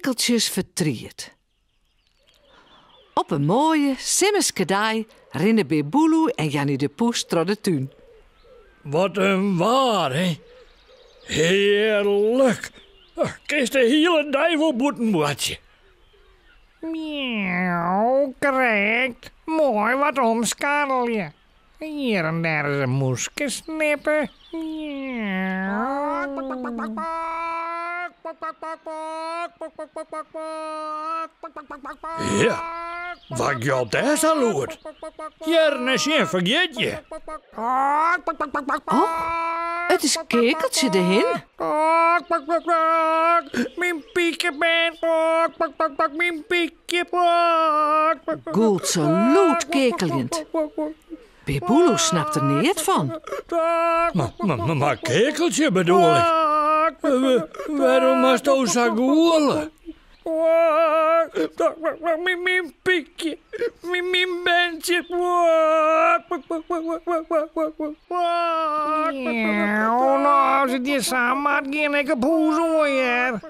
Kekeltsjes fertriet. Op in moaie simmerske dei rinne Bear Boeloe en Janny de Poes troch de tún. Wat in waar, hè? Hearlik! Kinst de hiele dei wol bûten boartsje. Miauw, krekt. Moai wat omskarrelje. Hjir en dêr is in mûske snippe. Ja, wat gjolt dêr sa lûd? Hearren en sjen fergjit je. Oh, it is Kekeltsje de hin. Myn pikebern, myn pikje. Gûlt se lûd kekeljend. Bear Boeloe snapt der neat fan. Mar Kekeltsje bedoel ik. Wêrom moatsto sa gûle? Myn pykje, myn berntsje. No, as it hjir sa moat, gean ik op hûs oan, hear.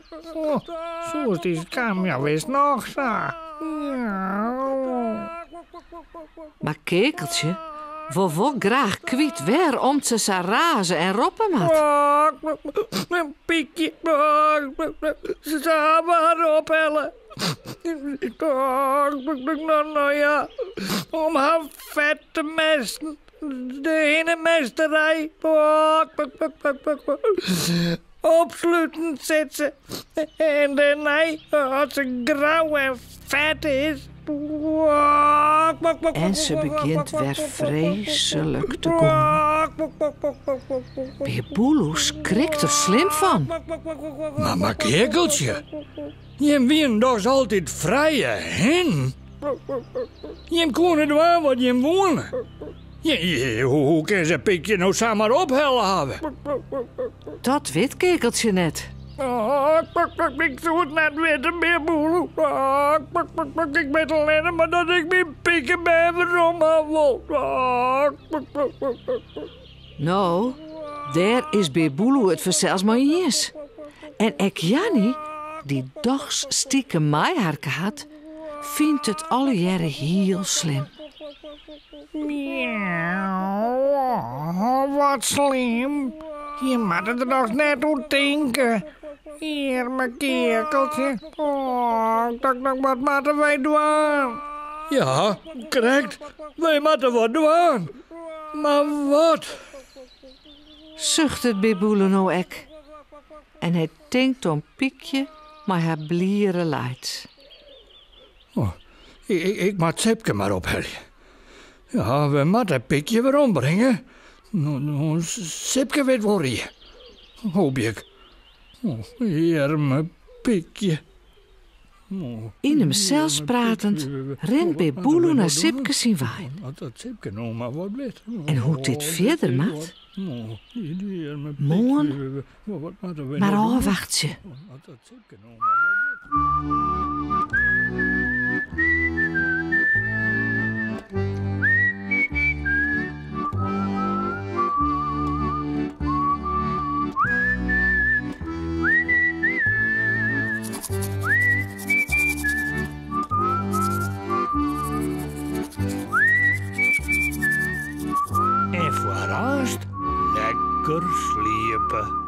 Soest dy skam, ja witst noch sa. Mar Kekeltsje wol wol graach kwyt wêrom't se sa raze en roppe moat. Myn pykje, se hawwe har ophelle. No ja, om har fet te mesten. De hinnemesterij. Opsluten sit se. En dêrnei, as se grau en fet is. En se begjint wer freeslik te gûlen. Bear Boeloe skrikt der slim fan. Mar Kekeltsje, jim wienen dochs altyd frije hinnen? Jim koene dwaan wat jim woene. Hoe kin se Pykje no samar ophelle hawwe? Dat wit Kekeltsje net. Ik soe it net witte, Bear Boeloe. Ik wit allinne mar dat ik myn pikebern werom ha wol. No, dêr is Bear Boeloe it fansels mei iens. En ek Janny, dy't dochs stikem meiharke hat, fynt it allegearre hiel slim. Miauw, wat slim. Je moatte der dochs net oer tinke. Earme keakeltsje. Oh, tok, tok, wat moatte wy dwaan? Ja, krekt. Wy moatte wat dwaan. Mar wat? Suchtet Bear Boeloe no ek. En hy tinkt oan Pykje mei har bliere laits. Oh, ik, ik moat Sipke mar ophelje. Ja, we moatte Pykje werombringe. No, no, Sipke wit wol rie. Hoopje ik. Oh, earme Pykje. Oh, Yn himsels pratend rint Bear Boeloe nei Sipke syn wein. En hoe't dit fierder moat? Moarn mar ôfwachtsje. En foar aanst lekker sliepe.